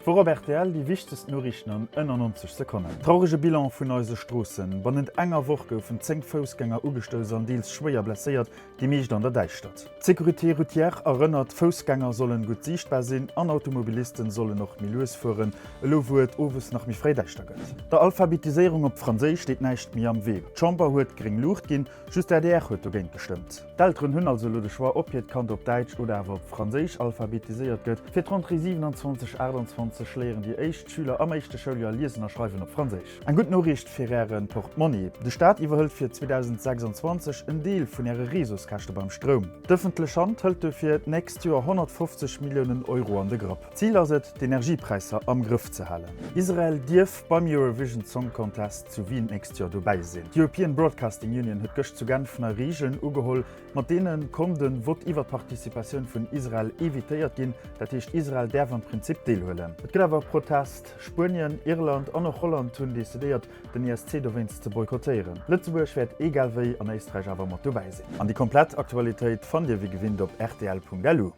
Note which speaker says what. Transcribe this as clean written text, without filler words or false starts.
Speaker 1: Wor op rtl déi wichtegst Noriichten an ënner 90 Sekonnen. Traurege Bilan vun eise Stroossen, Bannent enger Woch goufen 10 Foussgänger ugestouss an deels schwéier blesséiert, déi meescht an der Däischtert. D'Sécurité routière erënnert, Foussgänger sollen gutt siichtbar sinn an Automobilisten sollen och méi lues fueren, elo wou et owes nach méi fréi däischter gëtt. Der Alphabetiséierung op Franséisch steet näischt méi am Wee. D'Chamber huet gréng Luucht ginn, just d'ADR huet dogéint gestëmmt. D'Elteren hunn also elo de Choix, ob hiert Kand op Däitsch oder awer op Franséisch alphabetiséiert gëtt. Fir d'Rentrée 27, 28 léieren déi éischt Schüler am éischte Schouljoer liesen a schreiwen op Franséisch. Eng gutt Noriicht fir Äre Portmonni, De Staat iwwerhëlt fir 2026 en Deel vun Äre Réseauskäschte beim Stroum. D'ëffentlech Hand hëlt dofir d'nächst Joer 150 Milliounen Euro an de Grapp. Zil ass et, d'Energiepräisser am Grëff ze halen. Israel dierf beim Eurovision Song Contest zu Wien d'nächst Joer dobäi sinn. D'European Broadcasting Union huet gëscht zu Genf nei Reegelen ugeholl. Mat deene konnt e Vott iwwer d'Participatioun vun Israel evitéiert ginn. Dat heescht, Israel däerf am Prinzip deelhuelen. Et gëtt awer Protest. Spuenien, Irland an och Holland hunn decidéiert, den ESC dowéinst ze boykottéieren. Lëtzebuerg wäert egal wéi an Éisträich awer mat dobäi sinn. An déi komplett Aktualitéit fannt Dir wéi gewinnt op rtl.lu.